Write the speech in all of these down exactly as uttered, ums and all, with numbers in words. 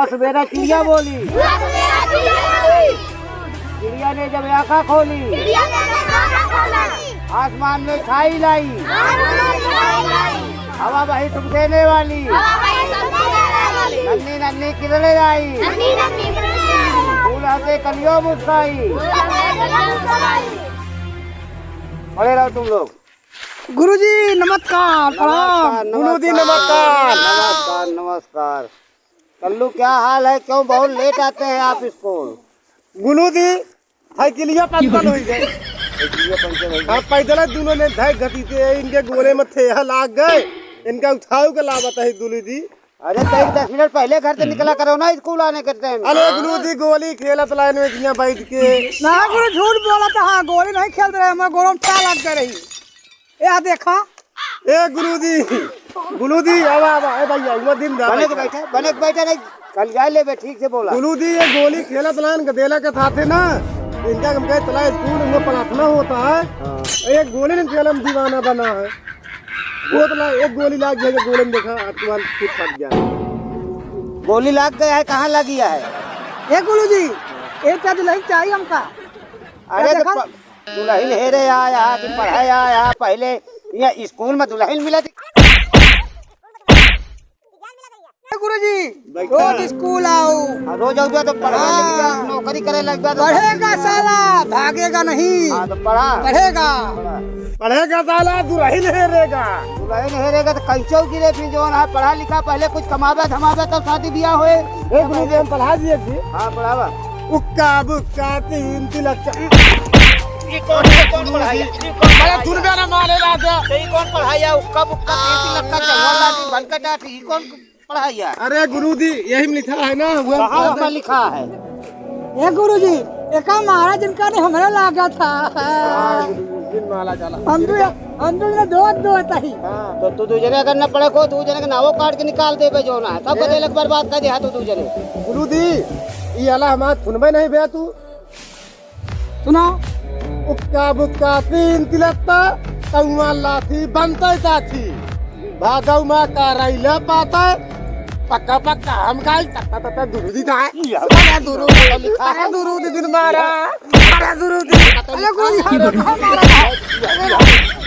सुबेरा चिड़िया बोली। चिड़िया ने जब आँखा खोली, आसमान में छाई लाई। हवा बही सुख देने वाली, नन्ही नन्ही किरणें आई। फूल हँसे कलियों मुस्काई। खड़े रहो तुम लोग। गुरुजी नमस्कार, प्रणाम। नमस्कार, गुरुजी नमस्कार। नमस्कार, नमस्कार। कल्लू, क्या हाल है? क्यों बहुत लेट आते हैं आप स्कूल? गुरुजी, साइकिलिया पंचर हो गए। साइकिलिया पंचर हो गए। हाँ, पैदल है, दोनों ने धै घटी थे, इनके गोले में थे, यहाँ लाग गए, इनका उठाओ के लावत है गुरुजी। अरे, तो एक दस मिनट पहले घर से निकला करो ना, स्कूल आने के टाइम। अरे गुरुजी, गोली खेलत लाइन में इतना बैठ के। ना गुरु, झूठ बोलत है, हाँ, गोली नहीं खेलत रहे, हमारे गोलों में टा लग गए रही। ए, आ देखा। ए गुरुजी, गुरुजी, आवा, आवा, ए भैया, उमा दिन दा बने के बैठा। बैठा, बने के बैठा नहीं, कल जाए लेबे, ठीक से बोला। गुरुजी, ये गोली खेलत लान गदेला के साथे ना, इनका हम कहे चला स्कूल में प्रार्थना होता है। हाँ। एक गोली नहीं खेलम दीवाना बना है। वो तो ला, एक गोली लाग गया, गोली में देखा, आत्मा फूट फट गया। गोली लाग गया है, कहाँ लगी है? ए गुरुजी, एक का दुल्हन चाहिए हमका। अरे तो देखा? प-, दुलहिन हेरे आया, कि पढ़े आया, पहिले यहाँ स्कूल में दुलहिन मिलत। ए गुरुजी, बैठा। रोज स्कूल आओ। हाँ, रोज आउबे तो पढ़ा हाँ। लिखा, नौकरी करे लग गया तो पढ़ेगा साला, भागेगा नहीं। हाँ, तो पढ़ा। पढ़ेगा। पढ़ेगा साला, दुलहिन हेरेगा। दुलहिन हेरेगा तो कैसे गिरे फिर जौन है, पढ़ा लिखा, पहिले कुछ कमाबे धमाबे तब शादी बियाह होए। ए गुरुजी, हम पढ़ा दिए जी। हाँ, पढ़ावा। उक्का बुक्का तीन तिलक्का। ई कौन, ई कौन पढ़ाई है? ई कौन अरे पढ़ाई तू है? मेरा मारे ला दे। तो ई कौन पढ़ाई है? उक्का बुक्का तीन तिलक्का चौवन लाठी बनका टाटी, ई कौन पढ़ाई है? अरे गुरुजी, यही में लिखा है ना, वो कहाँ हम में लिखा है? ए गुरुजी, एका महाराज इनका नहीं हमरा लागा था। हाँ, गुरुजी, जिन माला जाला। हम तो, हम तो इन्हें दो, दो तही। हाँ। तो तू दू जने अगर न पढ़े को, दू जने के नावो काट के निकाल देबे जौन है। सब ए? बदे लग बर्बाद कर दे, हाँ, तू दू जने। गुरुजी, ई आला हमार सुनबे नहीं बे तू। सुना। उक्का बुक्का तीन तिलत्ता, कौआ लाठी बनते साथी। भागौ मा करैला पाता, पक्का पक्का हम खाई, तत्ता तत्ता दुरुदी था। अरे दुरुदी लिखा है। अरे दुरुदी दिन मारा। अरे दुरुदी। अरे कोई हमारा।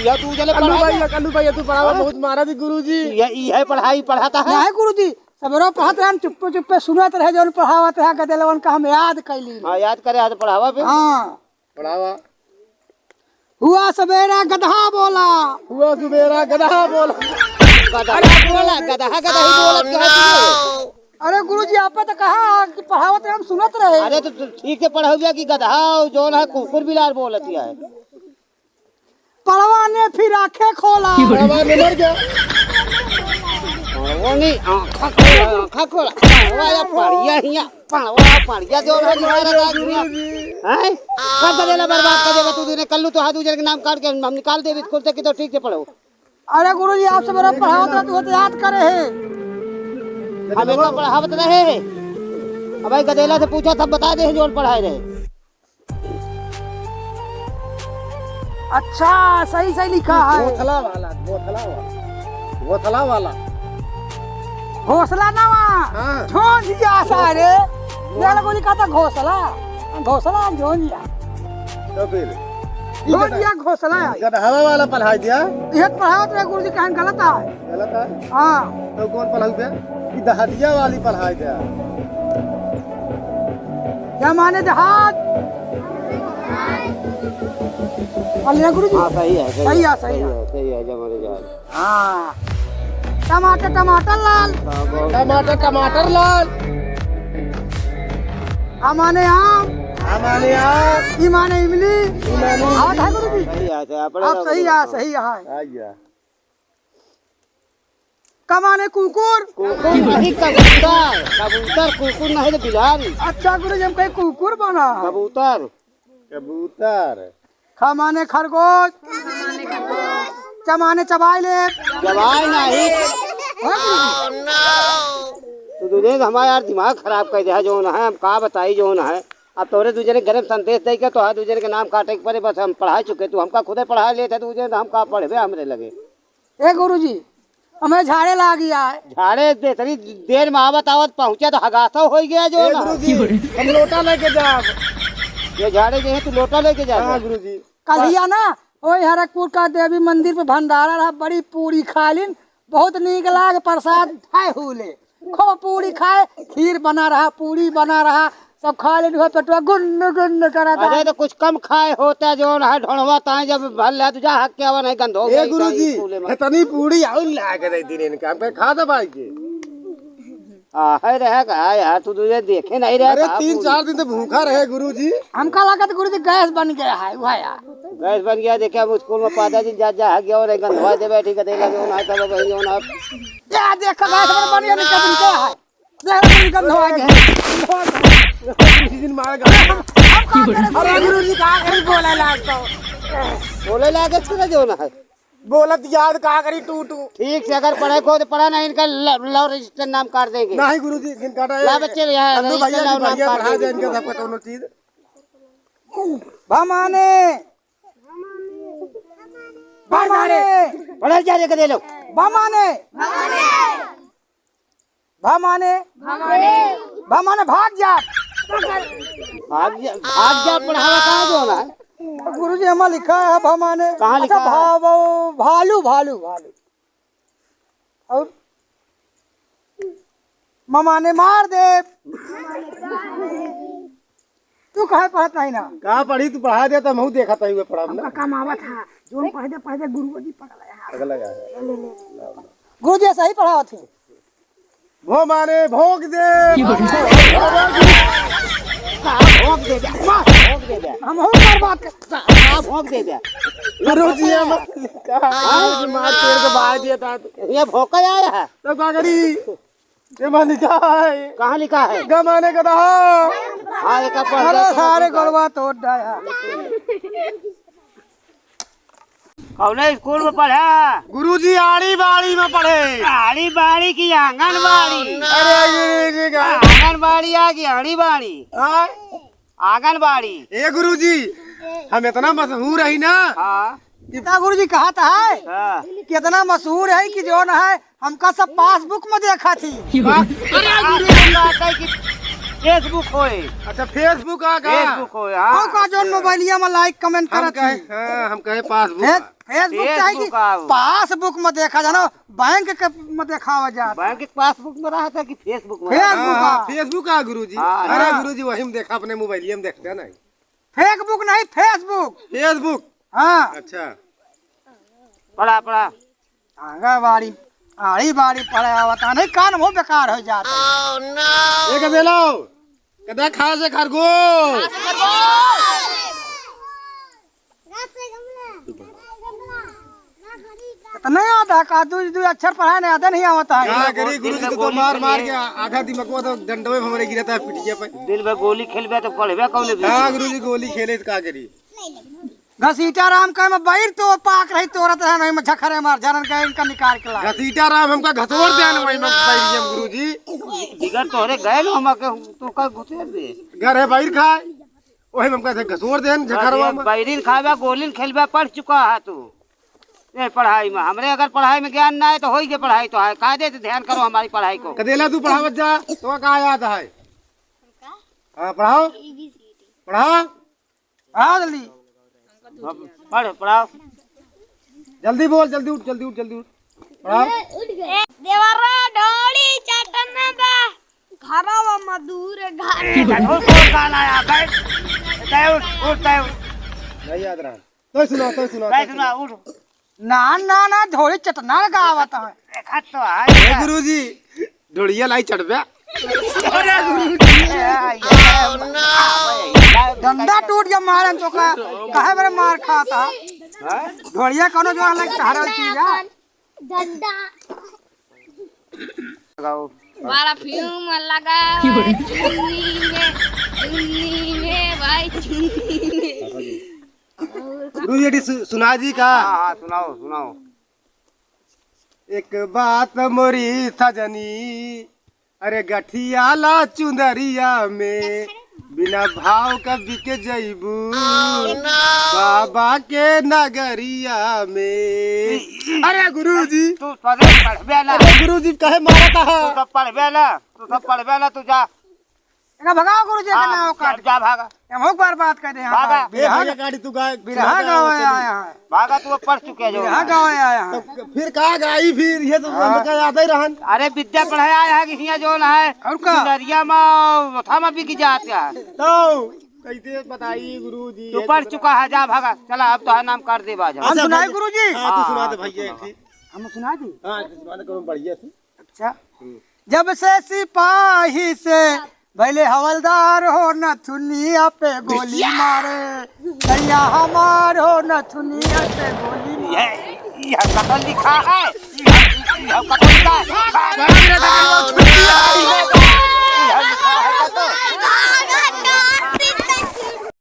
यह तू जले कल्लू पढ़ा भैया, दे। कल्लू भैया, तू पढ़ावा हाँ? बहुत मारा दी गुरुजी। यह, यह पढ़ाई पढ़ाता है। नहीं गुरुजी, सबरो पढ़त रहन, चुप्पे चुप्पे सुनत रहे, जौन पढ़ावत रहे, गदेलवन का हम याद कैली। हाँ, याद करे, याद पढ़ावा पे। हाँ। पढ़ावा। हुआ सवेरा गदहा बोला। हुआ सवेरा गदहा बोला। गदहा बोला, गदहा, गदहा ही बोलत कहे तू। अरे गुरुजी, आप तो कहा कि पढ़ावत रहे, हम सुनत रहे। अरे तो तू ठीक से पढ़ौबे कि गदहा जौन है कुकुर बिलार बोलत है। पड़वा ने फिर आंखें खोला। पड़वा ने मर गया। पड़वा ने आंखा खोला, आंखा खोला। पड़वा या पड़िया हिया, पड़वा पड़िया जो रहा तुम्हारा राज हुआ। हैं? कब बदला बर्बाद कर देगा तू? तूने कल्लू तो हाथ उजर के नाम काट के हम निकाल देबे स्कूल से कि तो ठीक से पढ़ो। अरे गुरुजी, आपसे बड़ा पढ़ावत रहे, तू तो याद करे है। हमें तो पढ़ावत रहे। अब भाई गदेला से पूछा, सब बता दे, जोन पढ़ाए रहे। अच्छा, सही, सही लिखा है। घोसला वाला, घोसला वाला, घोसला वाला। घोसला ना वा। हाँ। झोंझिया सारे। घोसला। यार, बोली कहता घोसला। घोसला, झोंझिया। तो फिर? झोंझिया घोसला है। गदहवा वाला पढ़ाई दिया। ये पढ़ावत रहे गुरुजी, कहन गलत है। गलत है? हाँ। तो कौन पढ़ाऊ बे? ई दहदिया वाली पढ़ाई दे। क्या माने देहात? बोलिए गुरुजी। हाँ, सही है, सही सही है, है, सही सही है। है, सही है, जय माता दी। हाँ। टमाटर, टमाटर लाल। हाँ, बहुत टमाटर, टमाटर लाल। आ माने आम। आ माने आम। ई माने इमली। ई माने इमली। आवत है गुरुजी। सही है, सही है, अपने आप सही है, गुरुजी। सही है। आ गया। क माने कुकुर। कुकुर नहीं, कबूतर। कबूतर, कुकुर नहीं तो बिलारी। अच्छा गुरु जी, हम कहीं कुकुर बना। कबूतर। कबूतर। ख माने खरगोश। च माने चबाई ले। चबाई नहीं। हाँ गुरु जी। तू दूजे हमारा यार दिमाग खराब कर दिया, जौन है, हम का बताई जौन है। अब तोरे दूजे ने गलत संदेश दे के तोहार दूजे के नाम काटे के पड़े, बस हम पढ़ा चुके, तू हमका खुदे पढ़ा लेते दूजे, तो हम का पढ़बे हमरे लगे। ए गुरुजी, हमें झाड़े लागी आए। झाड़े दे, इतनी देर में आवत आवत पहुँचा तो हगासा होइ गया जो ए ना। गुरुजी, हम लोटा लेके जाब। ये झाड़े जे है, तू लोटा लेके जा। हाँ गुरुजी। कलिया ना, ओए हरकपुर का देवी मंदिर पे भंडारा रहा, बड़ी पूरी खालिन, बहुत नीक लाग, प्रसाद खाए हुले। खूब पूरी खाए, खीर बना रहा, पूरी बना रहा, सब खा लेने हो, पेटवा गुन्न गुन्न करा था। अरे तो कुछ कम खाए होता जो ना है, ढोलवा ताए जब भर ले, तू जा हक के आवा, नहीं गंध हो ए गई, गुरुजी, स्कूले में। इतनी पूरी और ला के दे दिन इनका, हम कहे खा दे भाई के। आ, है रहे का यार, तू तुझे देखे नहीं रहे अरे का तीन गुरुजी? चार दिन तो भूखा रहे गुरुजी। हमका लगा तो गुरुजी गैस बन गया है, वह यार। गैस बन गया, देखे हम स्कूल में पादा जी जा, जा हक गया, नहीं गंधवा दे बैठी, कदे लगे, नहीं तब वही, नहीं। या देख, गैस बन, बन गया, नहीं कदम क्या है? दिन मार गया। अरे गुरुजी, का करी, बोले लाग तो। बोले लाग, अच्छा ना जो ना है। बोलत याद का करी, टू, टू। ठीक से अगर पढ़े को तो पढ़ा, नहीं इनका ल-, लव रजिस्टर नाम काट देंगे। नहीं गुरुजी, इनका तो ला बच्चे, यहाँ नंदू रजिस्टर भैया लव की नाम बढ़िया काट पढ़ा देंगे। दे इनके सबका कौनो चीज। भमाने। भमाने। पढ़े जा रे, के दे लो। भमाने। भमाने। भा माने? भा माने। भा माने भाग जा। भाग जा, भाग जा, पढ़ावा कहाँ जो ना है? गुरुजी, हमार लिखा है भा माने। कहाँ लिखा अच्छा, है? भा-, भा-, भालू, भालू, भालू। और म माने मार दे। तू काहे पढ़त नहीं ना? का पढ़ी, तू पढ़ा दे, तो हमहू देखत हई, उहे पढ़ब ना। हमका काम आवत है, जोन पढ़ दे, पढ़ दे, गुरुजी पगला है। पगला है। ले, ले, ले। गुरुजी सही पढ़ावत है। भो माने भोंक दे। का भोंक दे दे, का भोंक दे दे। हमहू कर बात कर। का भोंक दे दे। गुरुजी, हम का, गुरुजी, मार पेड़ के बाहर दिया था। ये भोंका आया है। तो का करी? ये में लिखा है। कहाँ लिखा है? गमाने का रहा। हाँ, एक आप पढ़ अरे लो, सारे ठीक है। गलवा तोड़ डाया। कौने स्कूल में पढ़ा? गुरुजी, आड़ी बाड़ी में पढ़े। आड़ी बाड़ी की आंगनबाड़ी? अरे गुरुजी का आंगनबाड़ी आ कि आड़ी बाड़ी? हाँ? आंगनबाड़ी। ए गुरुजी, हम इतना मशहूर है ना हाँ। कि कितना गुरुजी कहा था है? हाँ। कितना मशहूर है कि जो ना है, हमका सब पासबुक में देखा थी। अरे गुरुजी, हम ना कहे कि Facebook होए। अच्छा, Facebook आ का? Facebook होए, हाँ। और का जोन मोबाइलिया में like comment हम करत कहे, ही। हाँ, हम कहे पासबुक फेस-, आ। Facebook चाहे कि Facebook आओ। पासबुक में देखा जानो, बैंक के में देखावा जात। बैंक के पासबुक में रहता कि Facebook में? Facebook हाँ, आ। Facebook आ गुरुजी। हाँ, अरे हाँ। गुरुजी, वही में देखा, अपने मोबाइलिया में देखते नहीं। Facebook नहीं, Facebook। Facebook। हाँ। अच्छा। पढ़ा, पढ़ा। आंगनबाड़ी, आड़ी बाड़ी पढ़े आवता नहीं, कान मुंह बेकार हो जाता। एक दे लो, कदा खा से खरगोश। इतना याद है का? दू, दू अक्षर पढ़ाए नहीं आता, नहीं आवता है। का करी गुरुजी, तो, तो मार, मार के आधा दिमागवा तो डंडवे में हमारे गिरता है पिटिया पे। दिन भर गोली खेलबे तो पढ़बे कौन भी? हाँ गुरुजी, गोली खेले तो का करी? घसीटा राम का में बैर तो पाक रही, तोरत रहे नहीं, में झखरे मार, झरन गए इनका निकाल के ला। घसीटा राम हमका घसोर दे न वही में बैरियम गुरुजी। जिगर तोहरे गए न, हम के तू का घुसेर दे। घर है बैर खाए, वही में हमका घसोर दे न झखरवा में। बैरिन खाबा, गोलिन खेलबा, पढ़ चुका है तू। ए पढ़ाई में, हमरे अगर पढ़ाई में ज्ञान ना है तो होई के पढ़ाई तो है, कायदे से ध्यान करो हमारी पढ़ाई को। कदेला तू पढ़ावत जा, तो का याद है? हाँ पढ़ाओ, पढ़ाओ। पढ़ा जल्दी। अब पढ़, पढ़ाओ। जल्दी बोल, जल्दी उठ, जल्दी उठ, जल्दी उठ। पढ़ाओ। देवरा ढोड़ी चटन बा, घरवा मधुर घर। ये जरूर कौन गाना आया है? तय उठ, उठ, तय उठ। नहीं याद रहा। तो सुना, तो सुना, तय तो सुना, सुना। उठ। ना, ना, ना, ढोड़ी चटना गावत है। देखा तो है। हे गुरुजी, ढोड़िया लाई चढ़बे। अरे गुरुजी। डंडा टूट गया मारन तो का, काहे मेरे मार खाता? हाँ? ढोड़िया कोनो जो अलग तहरा चीज है। डंडा। लगाओ। परफ्यूम लगाओ चुन्नी में, चुन्नी में भाई, चुन्नी में। गुरु जी, यदि सु-, सुना जी का? हाँ, हाँ, सुनाओ, सुनाओ। एक बात मोरी सजनी, अरे गठियाला चुंदरिया में बिना भाव का बिक जइबू बाबा के नगरिया में। अरे गुरुजी। तू पढ़े, पढ़बे ना। अरे गुरुजी, काहे मारत है? तू सब पढ़बे ना, तू सब पढ़बे ना, तू जा। एका भगाओ गुरुजी, एका हाँ, ना हो जा, काट। जा भागा। हम एक बार बात कर दे, हाँ, भागा। ए बिरहा भैया, गाड़ी तू गा-, बिरहा गावे आया है। भागा, तू पढ़ चुके जो। बिरहा गावे आया है। तो फिर का गाई फिर? ये तो हाँ। हमका याद ही रहन। अरे विद्या पढ़ाया है कि हियाँ जोन है। और का? चुनरिया मा, ओथा मा बिक जात है। तो कैसे बताई गुरुजी? तू पढ़ चुका है, जा भागा। चला, अब तो है नाम काट दे बाजा। हम अच्छा, सुनाई भाई। गुरुजी? हाँ, तू हाँ, सुना दे तू भैया, सुना। ठीक। हम सुना दी? हाँ, तू सुना दे, कौन बढ़िया से। अच्छा। हम्म। जब से सिपाही से भइले हवलदार हो, नथुनिया पे गोली मारे, सैया हमार हो, नथुनिया पे गोली मारे। ये, ये कतल लिखा है, ये, ये कतल लिखा है।